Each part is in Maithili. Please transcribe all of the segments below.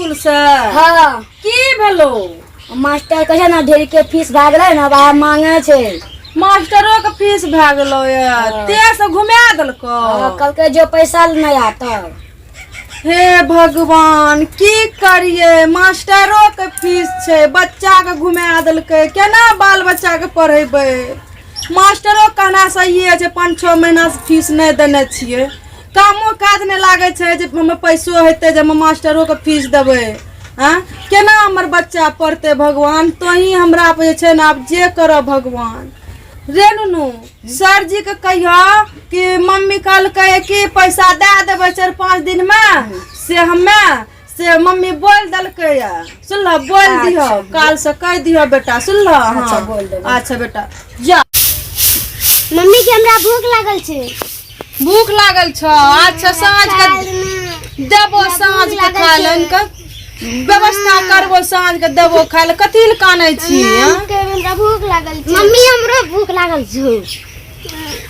स्कूल से? हाँ। की भेलो? मास्टर कहै छै ने ढेरी के फीस भए गेलै ने, आब मांगे छै। मास्टरो के फीस भए गेलो ये, ते से घुमा देलको? हाँ, कहलकै जो पैसा नहि आत। हे भगवान, की करिए? मास्टरो के फीस छै, बच्चा के घुमा देलकै। केना बाल बच्चा के पढ़ेबै? मास्टरो कहना सही छै, 5-6 महीना से फीस नहि देने छियै, कामो काज नहि लागै छै जे हमे पैसो हेतै जे हम मास्टरो के फीस देबै। आँ, केना हमर बच्चा पढ़तै? भगवान तोही हमरा पर जे छै ने, आब जे करऽ भगवान। रे नुनू, सर जी के कहियो कि मम्मी कहलकै कि पैसा दए देबै 4-5 दिनमे, से हमे से मम्मी बोल देलकै ये। सुनलह? बोल दिह, काल से कहि दिह बेटा, सुनलह? अच्छा, हाँ। बोल देबै। अच्छा बेटा, जा। मम्मी के हमरा भूख लागल छै। भूख लागल छ? अच्छा, साँझ के देबो, साँझ के खाय लए इनका व्यवस्था करबो, साँझ के देबो खाय लए। कथी लए कानै छी? हाँ? हमरा भूख लागल छै मम्मी, हमरो भूख लागल छै।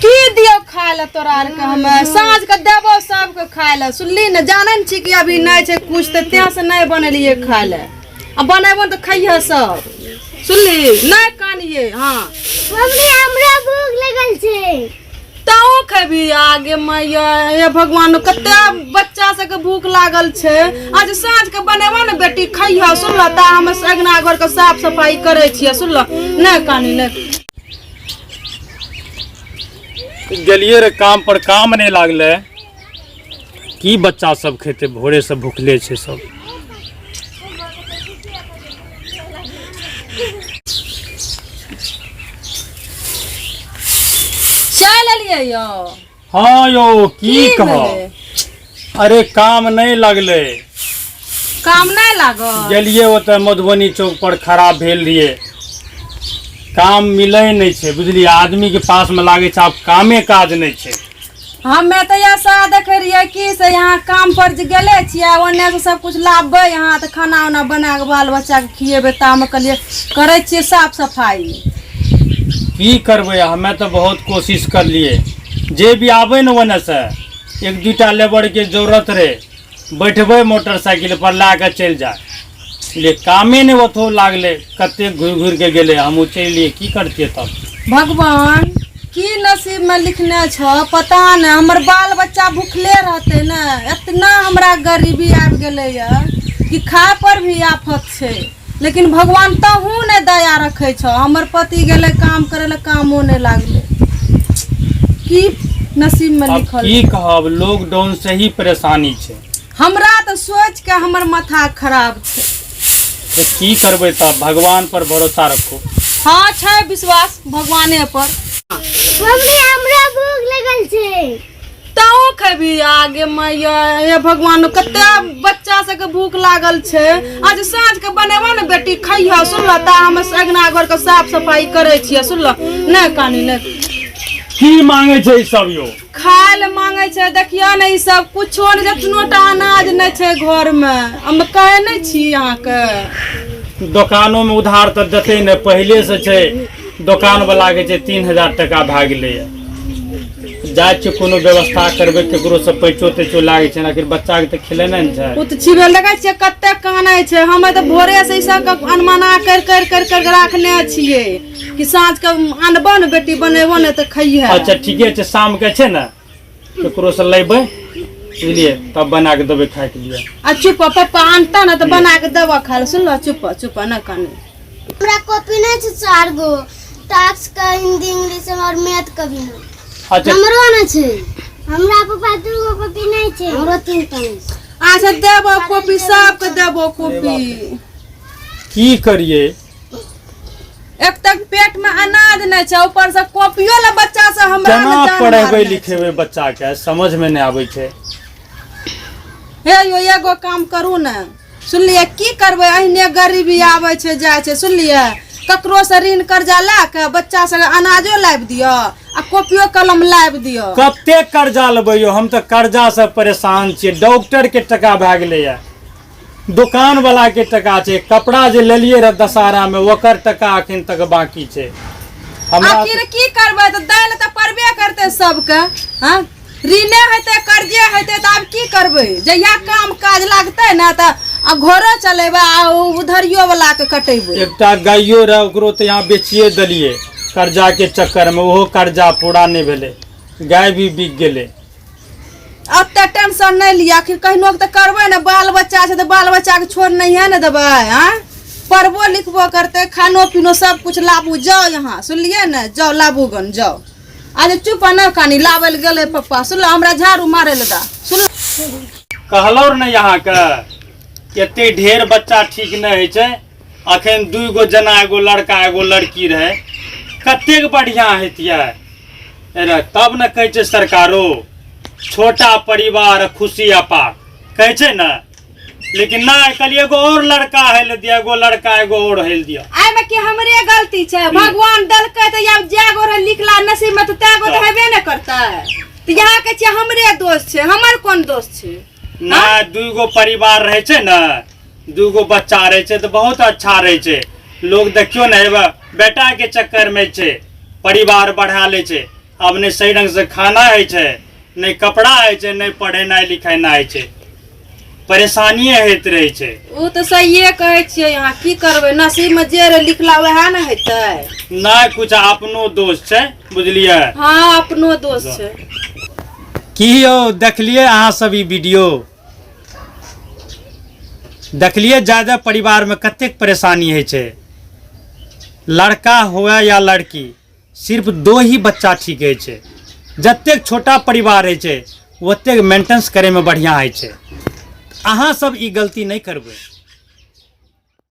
की दियौ खाय लए तोरा आरके? हमे साँझ के देबो सबके खाय लए, सुनली ने? जानै ने छी कि अभी नहि छै कुछ, तऽ तें से नहि बनेलियै खाय लए। आ बनेबो ने तऽ खैहे सब, सुनली? नहि कानिये। हाँ। मम्मी, हमरा भूख लागल छै। तहूँ खेबही? आगे मैया, हे भगवान, कते बच्चा सबके भूख लागल छै। आज साँझ के बनेबो ने बेटी, खैह, सुनलह? ता हम अङ्गना घरके साफ सफाई करै छियै, सुनलह? नहि कानी, नहि। गेलियै रे काम पर, काम नहि लागलै। की बच्चा सब खेतै? भोरे से भुखले छै सब। चलि एलियै यौ? हाँ यौ, की की कहब। भेलै? अरे, काम नहि लगलै। काम नहि लागल? गेलियै ओतऽ मधुबनी चौक पर खड़ा भेल रहियै, काम मिलै नहि छै, बुझलियै? आदमी के पास मे लागै छै आब कामे काज नहि छै। हमे तऽ इएह सएह देखै रहियै कि से यहाँ काम पर जे गेले छियै, ओन्ने से सब कुछ लाबबै यहाँ तऽ खाना उना बना कऽ बाल बच्चाके खिएबै। तामे कहलियै करै छियै साफ सफाई। की करबै, हमे तऽ बहुत कोशिश करलियै। जे भी आबै ने ओन्ने से, एक दूटा लेबर के जरूरत रहे, बैठबै मोटरसाइकिल पर लए कऽ चलि जाय ले। कामे नहि ओतहो लागलै। कते घुरि घुरि के गेलै, हमहूँ चलि एलियै। की करतियै तब? भगवान, की नसीब में लिखने छ पता नहि, हमर बाल बच्चा भूखले रहते ने। इतना हमरा गरीबी आबि गेलैया कि खाय पर भी आफत छै, लेकिन भगवान तहूँ नहि दया रखै छ। हमर पति गेलै काम करै लए, कामो नहि लागलै। की नसीब में अब लिखल? की कहब, लॉकडाउन से ही परेशानी छै। हमरा तऽ सोच के हमर माथा खराब छै। तऽ की करबै तब? भगवान पर भरोसा रखू। हाँ, छै विश्वास भगवाने पर। मम्मी, हमरा भूख लगल छै। तहूँ खेबही? आगे मैया, हे भगवान, कते बच्चा सबके भूख लागल छै। आज साँझ के बनेबो ने बेटी, खैह, सुनलह? ता हम अङ्गना घरके साफ सफाई करै छियै, सुनलह? नहि कानी, नहि। की मांगे छै ई सब यौ? खाय लए मांगै छै। देखियौ ने, ई सब कुछो नहि, जतनो टा अनाज नहि छै घरमे। हम कहै नहि छी अहाँके? दोकानो में उधार तऽ देतै ने। पहिले से छै दोकान वाला के छै, 3000 टका भए गेलैए। जाइ छियै, कोनो व्यवस्था करबै, केकरो से पैचो तैचो लागै छै ने। आखिर बच्चा के तऽ खिलेनाइ ने छै। ओ तऽ छिबेल देखै छियै कते कानै छै। हमे तऽ भोरे से ई सबके अनमना करि करि करि करि राखने छियै कि साँझ के आनबो ने बेटी, बनेबो ने तऽ खइहे। अच्छा, ठीके छै। शाम के छै ने केकरो से लेबै, बुझलियै? तब बना के देबै खायके लिए। आ चुप, पप्पा आनता ने तऽ बना के देबो खाय लए, सुनलो? चुप चुप, न कानै। हमरा कॉपी नहीं छै, चार गो टास्क का, हिंदी, इंग्लिश और मैथ का भी नहीं। अच्छा। हमरो नहीं छै। हमरा पापा दू गो कॉपी नहीं छै, हमरो तीन टा नहीं छै। अच्छा, देबो कॉपी, सबके देबो कॉपी। की करिए? एक तक पेट में अनाज नहीं छै, ऊपर से कॉपियो ला बच्चा से हमरा केना ने जान पढ़ेबै मारने छै। लिखेबै बच्चा के, समझ में नहि आबै छै। हे यो, एगो काम करू ने, सुनलियै? की करबै, अहिने गरीबी आबै छै जाइ छै, सुनलियै? ककरो से ऋण कर्जा लए के बच्चा सबके अनाजो लाबि दिअ आ कॉपियो कलम लाबि दिअ। कते कर्जा लेबै यौ? हम तऽ कर्जा से परेशान छियै। डॉक्टर के टका भए गेलैया, दोकान वाला के टका छै, कपड़ा जे लेलियै रह दशहरा में ओकर टका अखन तक बाकी छै हमरा। आखिर की करबै, तऽ दै लए तऽ पड़बे करतै सबके। हँ, ऋणे हेतै, कर्जे हेतै, तऽ आब की करबै? जहिया काम काज लागतै ने तऽ आ घरो चलेबै आ उधरियो वाला के कटेबै। एकटा गाइयो रहे, ओकरो तऽ यहाँ बेचिए देलियै कर्जाके चक्करमे, ओहो कर्जा पूरा नहि भेलै, गाय भी बिक गेलै। ओते टेंशन नहि लिअ, आखिर कहिनो तऽ करबै ने, बाल बच्चा छै तऽ बाल बच्चाके छोड़ नहिए ने देबै। आँय, पढ़बो लिखबो करतै, खानो पीनो सब कुछ लाबू। जाउ यहाँ, सुनलियै ने? जाउ लाबू गन, जाउ। अच्छा चुप ने कानी, लाबै लए गेलै पप्पा। सुनलो, हमरा झाड़ू मारै लए दा, सुनलो? कहलहुँ ने अहाँके, एते ढेर बच्चा ठीक नहि होइ छै। अखन 2 गो जना, एगो लड़का एगो लड़की रहै, कतेक बढ़िआँ हेतियै। तब ने कहै छै सरकारो, छोटा परिवार खुशी अपार कहै छै ने। लेकिन नहि, कहलियै एगो और लड़का हेल दिया, एगो लड़का एगो और हेल दिया। एहिमे की हमरे गलती छै? भगवान देलकै तऽ आब जै गो रहै लिखला नसीब में तऽ तै गो तऽ हेबे ने करतै। तऽ यहाँ कहै छियै हमरे दोष छै, हमर कोन दोष छै? नहि, 2 गो परिवार रहै छै ने, 2 गो बच्चा रहै छै तऽ बहुत अच्छा रहै छै। लोग देखियौ ने, हेबे बेटा के चक्कर में छै, परिवार बढ़ा लै छै। आब नहि सही ढंग से खाना होइ छै, नहि कपड़ा होइ छै, नहि पढ़ेनाइ लिखेनाइ होइ छै, परेशानिए होइत रहै छै। ओ तऽ सहिए कहै छियै अहाँ, की करबै, नसीब में जे रहै लिखला वएह ने हेतै। नहि, कुछ अपनो दोष छै, बुझलियै? हँ, अपनो दोष छै। की यौ, देखलियै अहाँ सब ई वीडियो? देखलियै ज्यादा परिवारमे कतेक परेशानी होइ छै? लड़का हुए या लड़की, सिर्फ 2 ही बच्चा ठीक होइ छै। जतेक छोटा परिवार होइ छै ओतेक मेंटेनेंस करैमे बढ़िआँ होइ छै। अहाँ सब ई गलती नहि करबै।